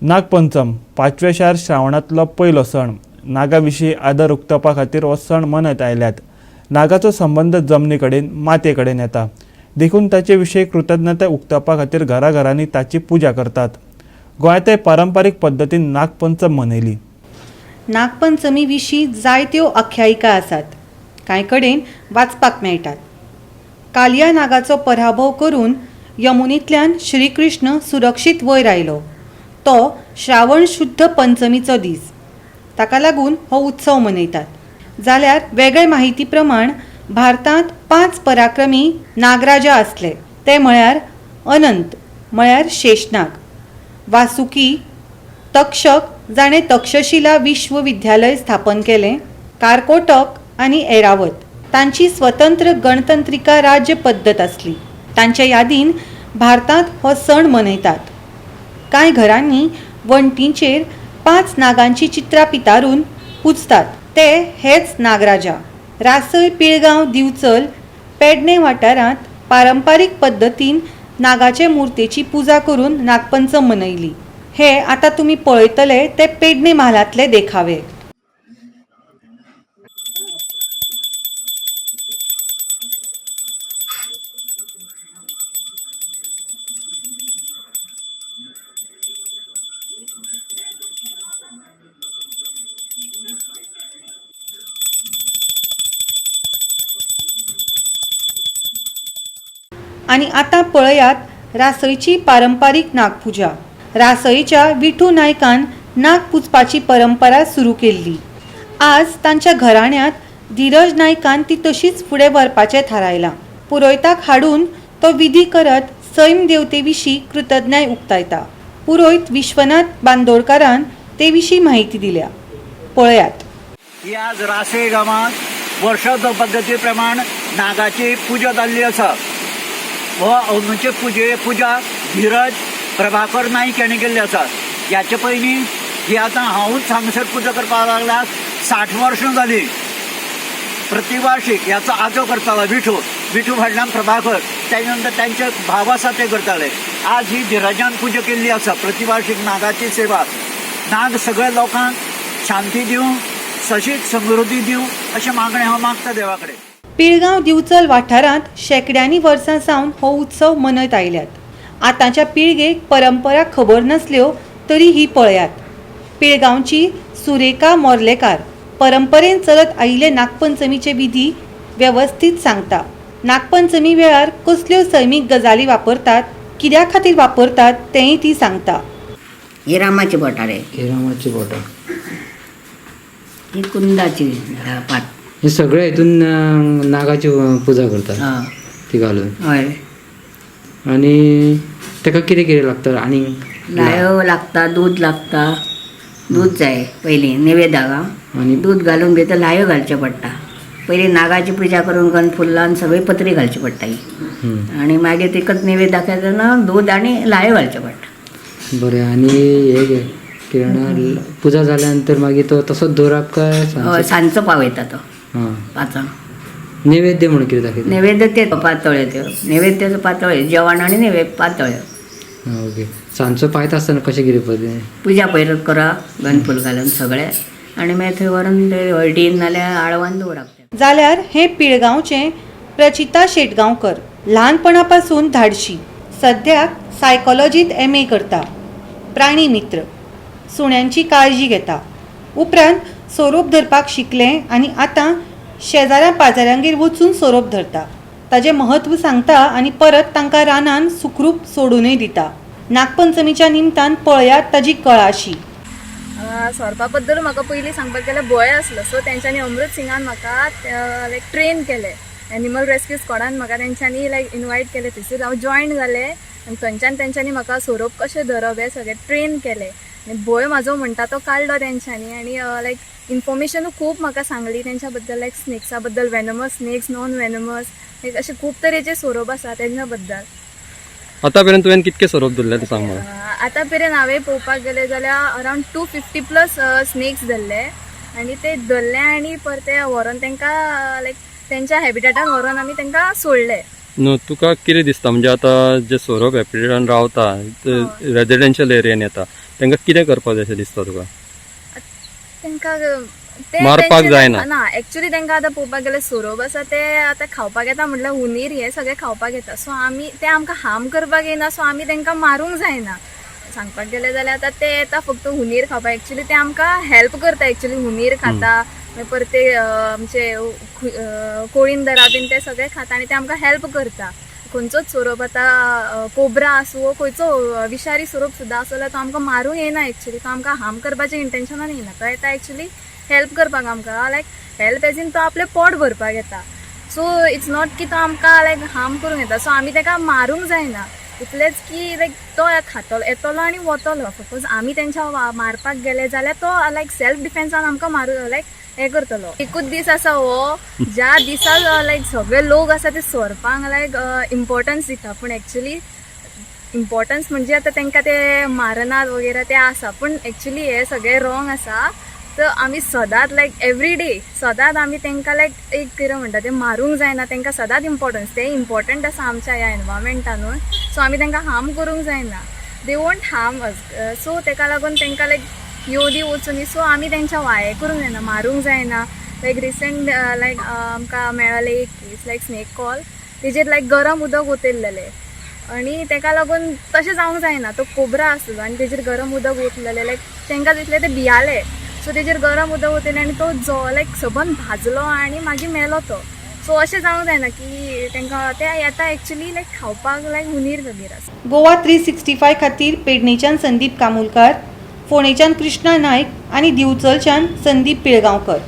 नागपंचम पांचव्या शार श्रावणांतलो पयलो सण. नागा विशीं आदर उक्तावपा खातीर हो सण मनयत आयल्यात. नागाचो संबंद जमनी कडेन, मातये कडेन येता, देखून ताचे विशीं कृतज्ञताय उक्तावपा खातीर घराघरांनी ताची पुजा करतात. गोंयांतय पारंपारीक पद्दतीन नागपंचम मनयली. नागपंचमी विशीं जायत्यो आख्यायिका आसात, कांय कडेन वाचपाक मेळटात. कालिया नागाचो पराभव करून यमुनेंतल्यान श्रीकृष्ण सुरक्षीत वयर आयलो तो श्रावण शुद्ध पंचमीचो दीस, ताका लागून हो उत्सव मनयतात. जाल्यार वेगळे माहिती प्रमाण भारतांत 5 पराक्रमी नागराजा आसले, ते म्हळ्यार अनंत म्हळ्यार शेषनाग, वासुकी, तक्षक जाणें तक्षशिला विश्वविद्यालय स्थापन केलें, कारकोटक आनी ऐरावत. तांची स्वतंत्र गणतंत्रिका राज्य पद्दत आसली. तांच्या यादीन भारतांत हो सण मनयतात. कांय घरांनी वण्टींचेर 5 नागांची चित्रां पितारून पुजतात, ते हेच नागराजा. रासय, पिळगांव, दिवचल, पेडणे वाठारांत पारंपारीक पद्दतीन नागाचे मुर्तेची पुजा करून नागपंचम मनयली. हे आतां तुमी पळयतले ते पेडणे म्हालांतले देखावे. आनी आतां पळयात रासयची पारंपारीक नागपुजा. रासयच्या विठू नायकान नाग पुजपाची परंपरा सुरू केल्ली. आज तांच्या घराण्यांत धीरज नायकान ती तशीच फुडें व्हरपाचें थारायलां. पुरोयताक हाडून तो विधी करत सैम देवते विशीं कृतज्ञाय उक्तायता. पुरोयत विश्वनाथ बांदोडकारान ते विशीं म्हायती दिल्या, पळयात. ही आज रासय गांवांत वर्ष पद्दती प्रमाण नागाची पुजा जाल्ली आसा. हो अंदूचे पुजा धीरज प्रभाकर नाईक हांणी केल्ली आसा. ह्याचे पयलीं ही आतां हांवूच हांगासर पुजा करपाक लागला 60 वर्सां जाली. प्रतिवार्षिक ह्याचो आजो करतालो विठू, विठू फाटल्यान प्रभाकर, तेच्या नंतर तांचे भाव आसा ते करताले. आज ही धीरजान पुजा केल्ली आसा. प्रतिवार्षिक नागाची सेवा, नाग सगळ्या लोकांक शांती दिवं, तशीच समृद्धी दिवं अशें मागणें हांव मागता देवा कडेन. पिळगांव दिवचल वाठारांत शेंकड्यांनी वर्सां सावन हो उत्सव मनयत आयल्यात. आतांच्या पिळगेक परंपरा खबर नासल्यो तरी ही पळयात. पिळगांवची सुरेखा मोर्लेकार परंपरेन चलत आयिल्ले नागपंचमीचे विधी वेवस्थीत सांगता. नागपंचमी वेळार कसल्यो सैमीक गजाली वापरतात, कित्या खातीर वापरतात तेंय ती सांगता. ही रामाची बोटां रे, ही रामाची बोटां, ही कुंदाची पात. हे सगळे हितून नागाची पुजा करतात ती घालून. हय. आनी ताका कितें कितें लागता आनी? लायो लागता, दूद लागता, दूद जाय पयलीं निवेदाक. आनी दूद घालून भितर लायो घालच्यो पडटा. पयलीं नागाची पुजा करून गन फुलान सगळी पत्री घालची पडटा ही. आनी मागीर तिकच निवेद दाखयतना दूद आनी लायो घालच्यो पडटा. बरें. आनी हे घे किरण पुजा जाल्या नंतर मागीर तो तसोच दवरप काय? हय, सांजचो पावयता तो हां, 5. नैवेद्य म्हणून कितें दाखयता? नैवेद्य ते पातोळ्यो, त्यो नैवेद्याचो पातोळ्यो जेवण आनी नैवेद्य पातोळ्यो. ओके. सांजचो पायता आसतना कशें कितें पळय? पुजा पयरत करप, गनफूल घालून सगळें, आनी मागीर थंय व्हरून ते हळदीन नाल्यार आळवान दवरप. जाल्यार हें पिळगांवचें प्रचिता शेटगांवकर ल्हानपणापासून धाडशी, सद्याक सायकोलॉजींत MA करता. प्राणी मित्र, सुण्यांची काळजी घेता. उपरांत सोरोप धरपाक शिकलें आनी आतां शेजाऱ्या पाजाऱ्यांगेर वचून सोरोप धरता. ताजें म्हत्व सांगता आनी परत तांकां रानान सुखरूप सोडूनय दिता. नागपंचमीच्या निमतान पळयात ताजी कळाशी. सोरपा बद्दल म्हाका पयलीं सांगपाक गेल्यार भंय आसलो. सो तेंच्यांनी अमृत सिंगान म्हाका लायक ट्रेन केलें. एनिमल रेस्क्यू स्कॉडान म्हाका तेंच्यांनी लायक इनवायट केलें. थंयसर हांव जॉयन जालें आनी थंयच्यान तेंच्यांनी म्हाका सोरोप कशें धरप हें सगळें ट्रेन केलें. आनी भंय म्हाजो म्हणटा तो काडलो तेंच्यांनी. आनी लायक इन्फॉर्मेशनूय खूब म्हाका सांगली तेंच्या बद्दल, लायक स्नेक्सा बद्दल, venomous snakes, non venomous, like अशे खूब तरेचे सोरोप आसा तेंच्या बद्दल. आतां पर्यंत तुवें कितके सोरोप धरले ते सांग म्हाका. आतां मेरेन हांवें पळोवपाक गेलें जाल्यार अरावंड 250+ स्नेक्स धरले. आनी ते धरले आनी परते व्हरोन तांकां लायक तेंच्या हॅबिटेटान व्हरोन आमी तांकां सोडले. न्हू तुका कितें दिसता, म्हणजे आतां जे सोरोप हॅबिटेटान रावता, रेजिडेन्शियल एरियान येता, तांकां कितें करपाक जाय अशें दिसता तुका? तांकां ते मारपाक जायना. ना, एक्चुली तांकां आतां पळोवपाक गेल्यार सोरोप आसा ते आतां खावपाक येता, म्हटल्यार हुनीर हे सगळे खावपाक येता. सो आमी ते आमकां हार्म करपाक येना, सो आमी तांकां मारूंक जायना. सांगपाक गेले जाल्यार आतां ते येता फक्त हुनीर खावपाक, एक्चुली ते आमकां हेल्प करता. एक्चुली हुनीर खाता, मागीर परत ते आमचे कोळिंदरा बीन ते सगळे खाता आनी ते आमकां हेल्प करता. खंयचोच सोरोप आतां कोबरा आसूं वो खंयचो विशारी सोरोप सुद्दां आसलो जाल्यार तो आमकां मारूंक येना. एक्चुली तो आमकां हार्म करपाच्या इंटेन्शनान येना, तो येता एक्चुली हेल्प करपाक आमकां, लायक हेल्प एज इन तो आपलें पोट भरपाक येता. सो it's not की तो आमकां लायक हार्म करूंक येता, सो आमी ताका मारूंक जायना. इतलेंच की लायक तो खातलो, येतलो आनी वतलो. सपोज आमी तेंच्या मारपाक गेले जाल्यार तो लायक सेल्फ डिफेन्सान आमकां मारू लायक हें करतलो. एकूच दीस आसा हो ज्या दिसा लायक सगळे लोक आसा ते सोरपांक लायक इम्पोर्टन्स दिता, पूण एक्चुली इम्पॉर्टन्स म्हणजे आतां तांकां ते मारनात वगैरे ते आसा, पूण एक्चुली हे सगळें रॉंग आसा. तर आमी सदांच लायक एवरी डे सदांच आमी तांकां लायक एक कितें म्हणटा ते मारूंक जायना, तांकां सदांच इम्पॉर्टन्स, ते इम्पॉर्टंट आसा आमच्या ह्या एनवायरमेंटानूय. सो आमी तांकां हार्म करूंक जायना, they won't harm us. So ताका लागून तांकां लायक येवदी वचुनी, सो आमी तेंच्या वाये करूंक जायना, मारूंक जायना. लायक रिसंट लायक आमकां मेळ्ळें एक केस लायक स्नेक कॉल, तेजेर लायक गरम उदक ओतयल्लेलें आनी तेका लागून तशें जावंक जायना. तो कोबरा आसलो आनी तेजेर गरम उदक ओतलेलें, लायक तांकां दिसलें ते भियाले, सो तेजेर गरम उदक ओतयलें आनी तो जो लायक सबंद भाजलो आनी मागीर मेलो तो. सो अशें जावंक जायना की तांकां ते येता एक्चुली लायक खावपाक लायक हुनीर वगैरे आसा. गोवा 365 खातीर पेडणेच्यान संदीप कामुलकार, फोंडेच्यान कृष्णा नायक आनी दिवचलच्यान संदीप पिळगांवकर.